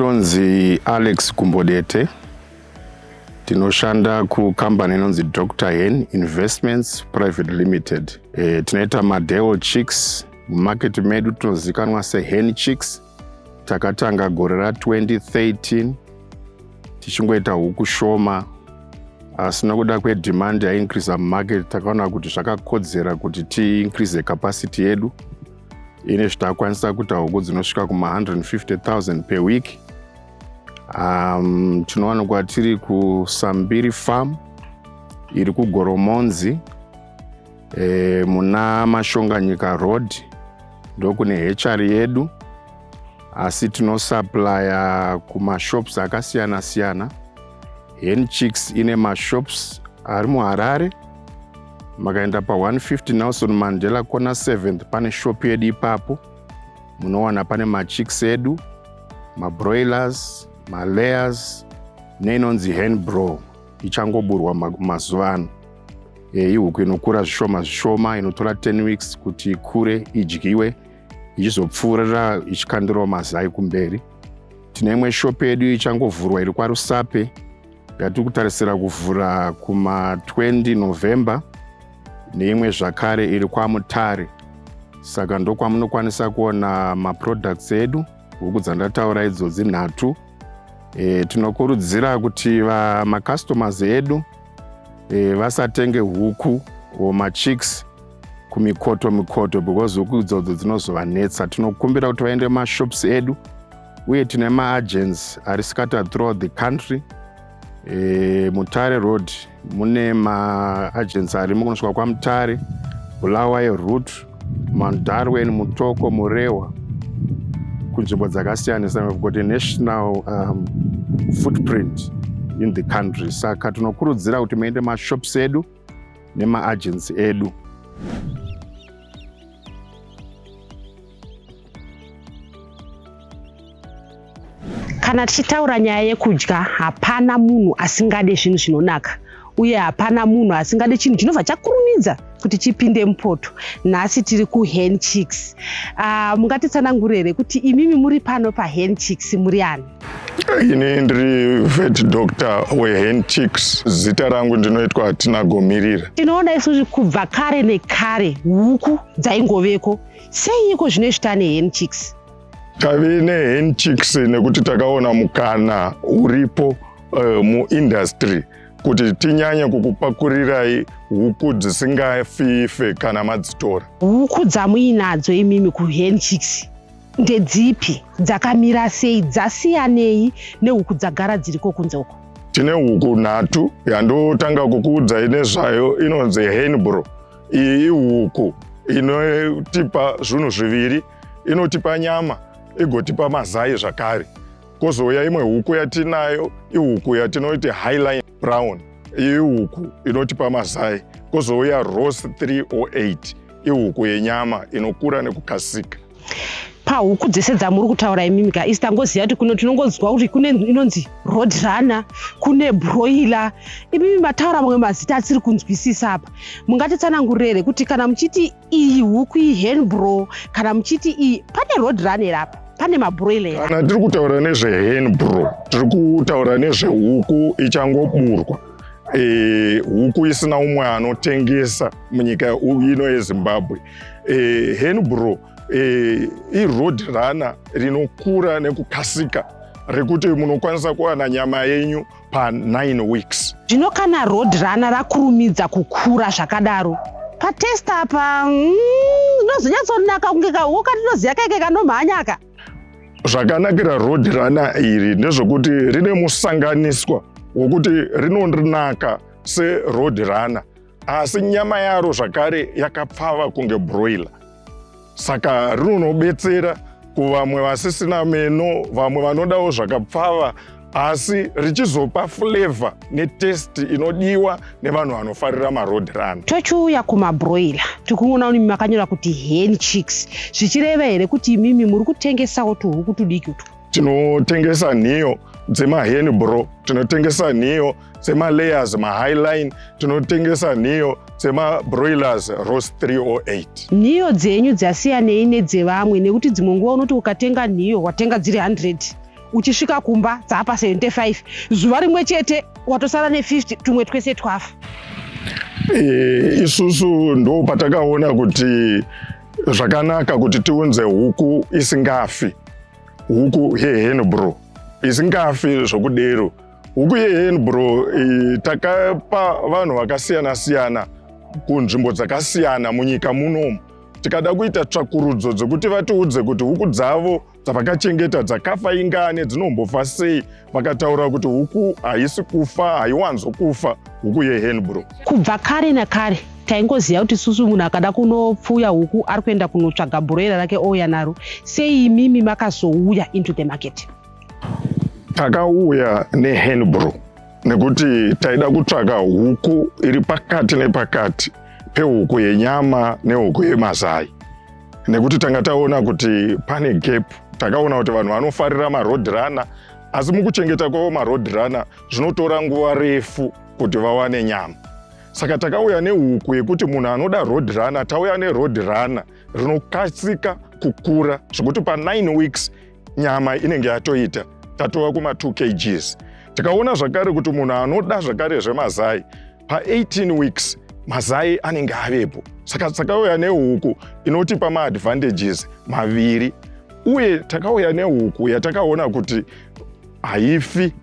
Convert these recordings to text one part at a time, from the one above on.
Ndonzi Alex Kumbodete, tinoshanda kukambani inonzi Dr Hen Investments Private Limited. Tinoita madale chicks mumarket medu, tinozikanwa sehen chicks. Takatanga gore ra2013 tichingoita huku shoma, asi nokuda kwedemand yaincreasa mumarket, takaona kuti zvakakodzera kuti tiincrease capacity yedu. Ine zvitakwanisa kuita huku dzinosvika kuma150 000 per week. Tinowanikwa tiri kuSambiri Farm iri kuGoromonzi, muna Mashonganyika Road, ndokune hatchery yedu, asi tinosupplya kumashops akasiyana siyana. Hen Chicks ine mashops ari muHarare. Makaenda pa150 Nelson Mandela corner 7th, pane shop yedu ipapo. Munowana pane machicks edu, mabroilers, malayers neinonzi henbro ichangoburwa mazuva ano. Ihuku inokura zvishoma zvishoma, inotora 10 weeks kuti ikure idyiwe, ichizopfuurira ichikandirawo mazai kumberi. Tine imwe shop yedu ichangovhurwa iri kwaRusape, yatiri kutarisira kuvhura kuma20 November, neimwe zvakare iri kwaMutare. Saka ndokwamunokwanisa kuona maproducts edu, huku dzandataura idzodzi nhatu. Tinokurudzira kuti macustomers edu vasatenge huku or machicks kumikoto mikoto, because huku idzodzo dzinozovanetsa. Tinokumbira kuti vaende mumashops edu, uye tine maagents ari scattered throughout the country. Mutare Road mune maagents arimo kunosvika kwaMutare, Bulawayo route, Mount Darwin, Mutoko, Murehwa, kunzvimbo dzakasiyana siyana. We've got a national footprint in the country, saka tinokurudzira kuti muende mashops edu nemaagents edu. Kana tichitaura nyaya yekudya, hapana munhu asingade zvinhu zvinonaka, uye hapana munhu asingade chinhu chinobva chakurumidza kuti chipinde mupoto. Nhasi tiri kuHen Chicks. Mungatitsanangurire here kuti imimi muri pano paHen Chicks muri ani? Ini ndiri vet doctor weHen Chicks. Zita rangu ndinoitwa Tinagomirira. Tinoona isusu kubva kare nekare huku dzaingoveko. Seiko zvinoizvi tane Hen Chicks? Tave neHen Chicks nekuti takaona mukana uripo muindustry kuti tinyanye kukupakurirai huku dzisingafife kana madzitora. Huku dzamuinadzo imimi kuHen Chicks ndedzipi? Dzakamira sei? Dzasiyanei nehuku dzagara dziriko kunze uko? Tine huku nhatu. Yandotanga kukuudzai nezvayo inonzi Henbro. Iyi ihuku inotipa zvinhu zviviri: inotipa nyama, igotipa mazai zvakare. Kwozouya imwe huku yatinayo, ihuku yatinoti Highline Brown. Iyi ihuku inotipa mazai. Kwozouya Ross 308, ihuku yenyama inokura nekukasika. Pahuku dzese dzamuri kutaura imimi ka, isi tangoziva kuti kuno tinongonzwa kuti kune inonzi road runner, kune broiler. Imimi mataura mamwe mazita asiri kunzwisisa apa. Mungatitsanangurire here kuti kana muchiti iyi huku ihenbro, kana muchiti iyi, pane road runner apa, pane mabroiler? Kana tiri kutaura nezvehenbro, tiri kutaura nezvehuku ichangoburwa, huku isina umwe anotengesa munyika ino yeZimbabwe. Henbro iroad runner rinokura nekukasika, rekuti munokwanisa kuwana nyama yenyu pa9 weeks. Zvino kana road runner rakurumidza kukura zvakadaro, pataste apa inozonyatsonaka kunge kahuku katinoziva kaike kanomhanyaka? Zvakanakira road runner iri ndezvekuti rine musanganiswa wokuti rinonaka seroad runner, asi nyama yaro zvakare yakapfava kunge broiler. Saka rinonobetsera kuvamwe vasisina meno, vamwe vanodawo zvakapfava, asi richizopa flavor netaste inodiwa nevanhu vanofarira maroad runner. Tochiuya kumabroiler, tikuona kuti makanyora kuti Hen Chicks. Zvichireva here kuti imimi muri kutengesawo tuhuku tudiki utu? Tinotengesa nhiyo dzemahenbro, tinotengesa nhiyo dzemalayers mahighline, tinotengesa nhiyo dzemabroilers Ross 308. Nhiyo dzenyu dzasiyanei nedzevamwe? Nekuti dzimwe nguva unoti ukatenga nhiyo, watenga dziri 100. Uchisvika kumba dzaapa 75, zuva rimwe chete watosara ne50, tumwe twese twafa. Isusu ndo patakaona kuti zvakanaka kuti tiunze huku isingafi, huku yeHenbro isingafi zvokudero. Huku yeHenbro takapa vanhu vakasiyana siyana kunzvimbo dzakasiyana munyika munomu, tikada kuita tsvakurudzo dzekuti vatiudze kuti huku dzavo dzavakachengeta dzakafa ingane, dzinombofa sei. Vakataura kuti huku haisi kufa, haiwanzokufa huku yeHenbro. Kubva kare nakare taingoziva kuti susu munhu akada kunopfuya huku ari kuenda kunotsvaga broiler rake ouya naro. Sei imimi makazouya into the market? Takauya neHenbro nekuti taida kutsvaka huku iri pakati nepakati pehuku yenyama nehuku yemazai, nekuti tanga taona kuti pane gap. Takaona kuti vanhu vanofarira maroad runner, asi mukuchengeta kwavo maroad runner zvinotora nguva refu kuti vawane nyama. Saka takauya nehuku yekuti munhu anoda road runner, tauya neroad runner rinokasika kukura zvekuti pa9 weeks nyama inenge yatoita, tatova kuma2 kgs. Tikaona zvakare kuti munhu anoda zvakare zvemazai, pa18 weeks mazai anenge avepo. Saka takauya nehuku inotipa maadvantages maviri, uye takauya nehuku yatakaona kuti haifi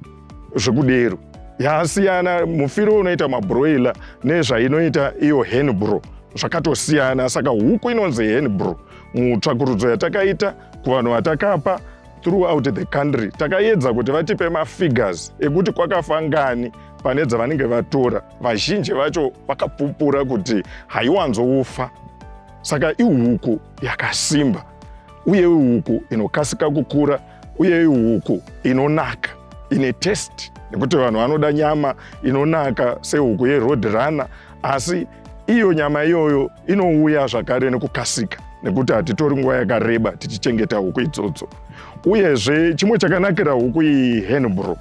zvekudero, yasiyana mufiro unoita mabroiler nezvainoita iyo Henbro, zvakatosiyana. Saka huku inonzi Henbro, mutsvakurudzo yatakaita kuvanhu vatakapa throughout the country, takaedza kuti vatipe mafigures ekuti kwakafa ngani pane dzavanenge vatora. Vazhinji vacho vakapupura kuti haiwanzoufa. Saka ihuku yakasimba, uye ihuku inokasika kukura, uye ihuku inonaka, ine taste, nekuti vanhu vanoda nyama inonaka sehuku yeroad runner, asi iyo nyama iyoyo inouya zvakare nekukasika nekuti hatitori nguva yakareba tichichengeta huku idzodzo. Uyezve chimwe chakanakira huku iyi Henbro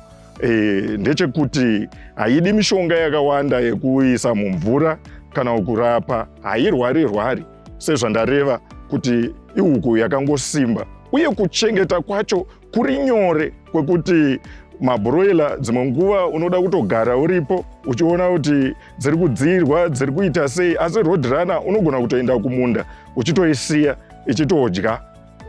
ndechekuti haidi mishonga yakawanda yekuisa mumvura kana kurapa. Hairwari rwari, sezvandareva kuti ihuku yakangosimba, uye kuchengeta kwacho kuri nyore, kwekuti mabroiler dzimwe nguva unoda kutogara uripo uchiona kuti dziri kudzirwa, dziri kuita sei, asi road runner unogona kutoenda kumunda uchitoisiya ichitodya,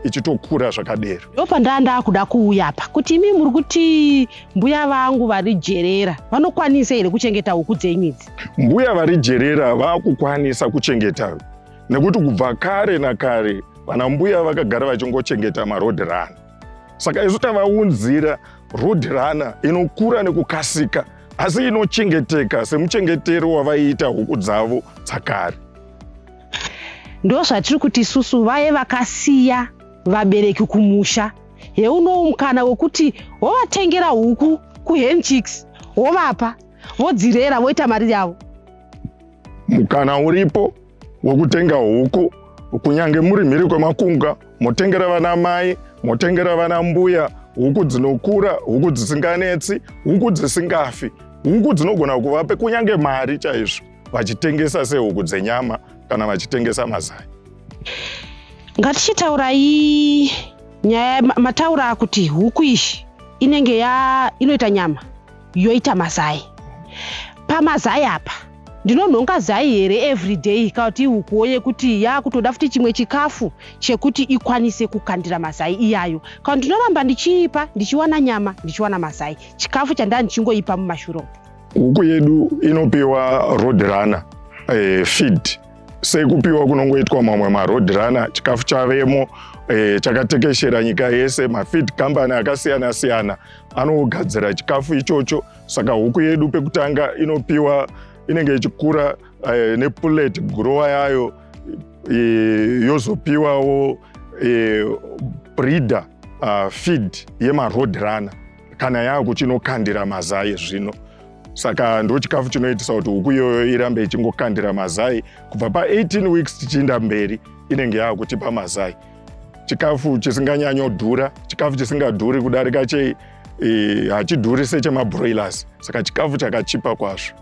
ichitokura zvakadero. Ndo pandaa ndakuda kuuya apa kuti imi muri kuti mbuya vangu vari Jerera vanokwanisa here kuchengeta huku dzenyu idzi? Mbuya vari Jerera vaakukwanisa kuchengeta, nekuti kubva kare nakare vana mbuya vakagara vachingochengeta maroad runner. Saka isu tavaunzira road runner inokura nekukasika, asi inochengeteka semuchengetero wavaiita huku dzavo dzakare. Ndo zvatiri kuti isusu vaye vakasiya vabereki kumusha, heunowo mukana wekuti wovatengera huku kuHenchicks, wovapa, vodzirera, voita mari yavo. Mukana uripo wekutenga huku kunyange muri mhiri kwemakungwa. Motengera vana mai, motengera vana mbuya huku dzinokura, huku dzisinganetsi, huku dzisingafi, huku dzinogona kuvape kunyange mari chaizvo vachitengesa sehuku dzenyama kana vachitengesa mazai. Ngatichitaurai nyaya mataura kuti huku iyi inenge ya inoita nyama, yoita mazai. Pamazai apa ndinonhonga zai here everyday, kana kuti ihukuwo yekuti yakutoda futi chimwe chikafu chekuti ikwanise kukandira mazai iyayo, kana ndinoramba ndichiipa, ndichiwana nyama, ndichiwana mazai, chikafu chandaa ndichingoipa mumashure umu? Huku yedu inopiwa road runner feed sekupiwa kunongoitwa mamwe maroad runner. Chikafu chavemo chakatekeshera nyika yese, mafeed company akasiyana siyana anogadzira chikafu ichocho. Saka huku yedu pekutanga inopiwa, inenge ichikura nepullet grower yayo, yozopiwawo breeder feed yemaroad runner kana yakuchinokandira mazai zvino. Saka ndo chikafu chinoitisa kuti huku iyoyo irambe ichingokandira mazai kubva pa18 weeks tichiinda mberi, inenge yaakutipa mazai. Chikafu chisinganyanyodhura, chikafu chisingadhuri kudarika chei, hachidhuri sechemabroilers, saka chikafu chakachipa kwazvo.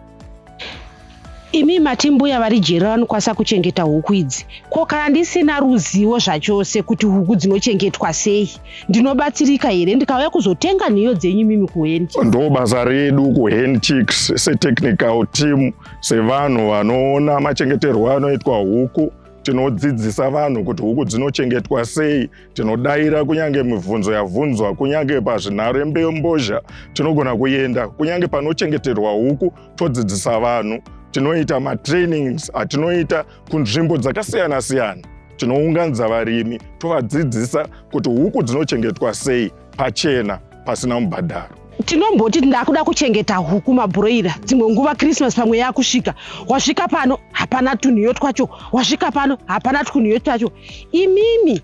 Imi mati mbuya vari jeri vanokwanisa kuchengeta huku idzi. Ko kana ndisina ruzivo zvachose kuti huku dzinochengetwa sei, ndinobatsirika here ndikauya kuzotenga nhiyo dzenyu imimi kuHen? Ndo basa redu kuHen Chicks setechnical team, sevanhu vanoona machengeterwo anoitwa huku. Tinodzidzisa vanhu kuti huku dzinochengetwa sei. Tinodayira kunyange mibvunzo yabvunzwa, kunyange pazvinhare mbozha tinogona kuenda kunyange panochengeterwa huku, todzidzisa vanhu. Tinoita matrainings atinoita kunzvimbo dzakasiyana siyana. Tinounganidza varimi, tovadzidzisa kuti huku dzinochengetwa sei pachena, pasina mubhadharo. Tinomboti ndakuda kuchengeta huku mabroiler, dzimwe nguva Christmas pamwe yakusvika, wasvika pano hapana tunhiyo twacho, wasvika pano hapana tunhiyo twacho. Imimi,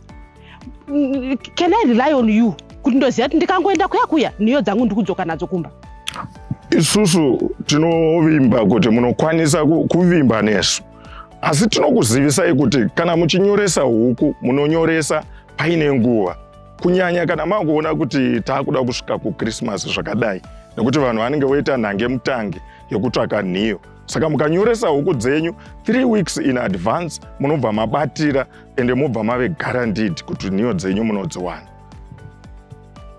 can I rely on you kuti ndoziva kuti ndikangoenda kuya kuya nhiyo dzangu ndikudzoka nadzo kumba? Isusu tinovimba kuti munokwanisa kuvimba nesu, asi tinokuzivisai kuti kana muchinyoresa huku, munonyoresa paine nguva, kunyanya kana makuona kuti taakuda kusvika kuChristmas zvakadai, nekuti vanhu vanenge voita nhange mutange yekutsvaka nhiyo. Saka mukanyoresa huku dzenyu 3 weeks in advance, munobva mabatira ende mobva mave guaranteed kuti nhiyo dzenyu munodziwana.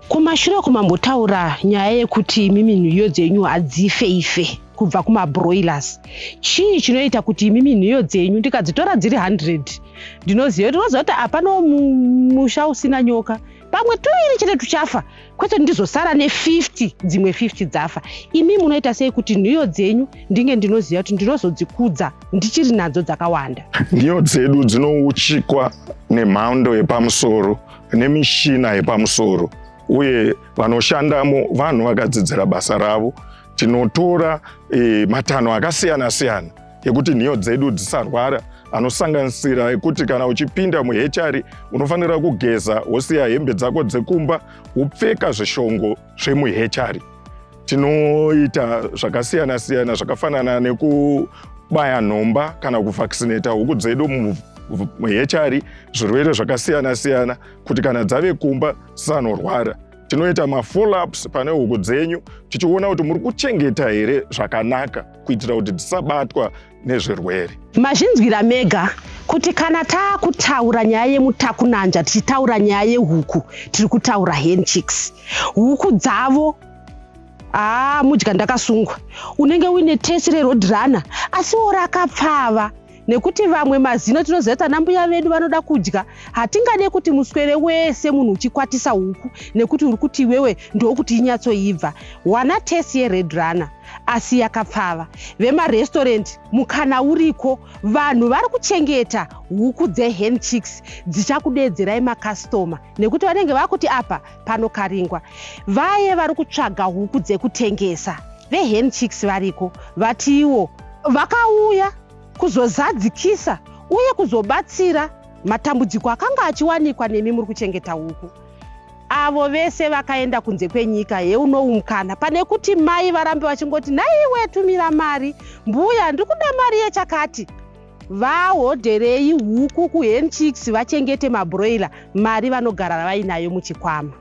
Kumashure kumambotaura nyaya yekuti imimi nhiyo dzenyu hadzife ife kubva kumabroilers. Chii chinoita kuti imimi nhiyo dzenyu ndikadzitora dziri 100, ndinoziva kuti unoziva kuti hapana musha usina nyoka, pamwe tuviri chete tuchafa, kwete ndizosara ne50, dzimwe 50 dzafa? Imi munoita sei kuti nhiyo dzenyu ndinge ndinoziva kuti ndinozodzikudza ndichiri nadzo dzakawanda? Nhiyo dzedu dzinouchikwa nemhando yepamusoro, nemishina yepamusoro, uye vanoshandamo vanhu vakadzidzira basa ravo. Tinotora matanho akasiyana siyana ekuti nhiyo dzedu dzisarwara, anosanganisira ekuti kana uchipinda muhatchery unofanira kugeza, wosiya hembe dzako dzekumba, wopfeka zvishongo zvemuhatchery. Tinoita zvakasiyana siyana zvakafanana nekubaya nhomba kana kuvhaccinata huku dzedu muhatchery zvirwere zvakasiyana siyana, kuti kana dzave kumba dzisanorwara. Tinoita mafollow-ups pane huku dzenyu, tichiona kuti muri kuchengeta here zvakanaka, kuitira kuti dzisabatwa nezvirwere. Mazvinzwira mega kuti kana taakutaura nyaya yemutakunanja, tichitaura nyaya yehuku, tiri kutaura Hen Chicks. Huku dzavo, haa, mudya ndakasungwa. Unenge uine taste reRoadrunner, asiwo rakapfava, nekuti vamwe mazino tinoziva kuti ana mbuya vedu vanoda kudya. Hatingade kuti muswere wese munhu uchikwatisa huku nekuti uri kuti iwewe ndokuti inyatsoibva. Wana taste yeRoadrunner, asi yakapfava. Vemarestorendi, mukana uriko. Vanhu vari kuchengeta huku dzeHen Chicks dzichakudedzerai makastoma, nekuti vanenge vakuti apa panokaringwa. Vaye vari kutsvaga huku dzekutengesa, veHen Chicks variko. Vatiwo vakauya kuzozadzikisa uye kuzobatsira matambudziko akanga achiwanikwa nemi muri kuchengeta huku. Avo vese vakaenda kunze kwenyika, heunoumukana pane kuti mai varambe vachingoti, "Naiwe, tumira mari mbuya, ndiri kuda mari yechakati." Vahodherei huku kuHen Chicks, vachengete mabroiler, mari vanogara vainayo muchikwama.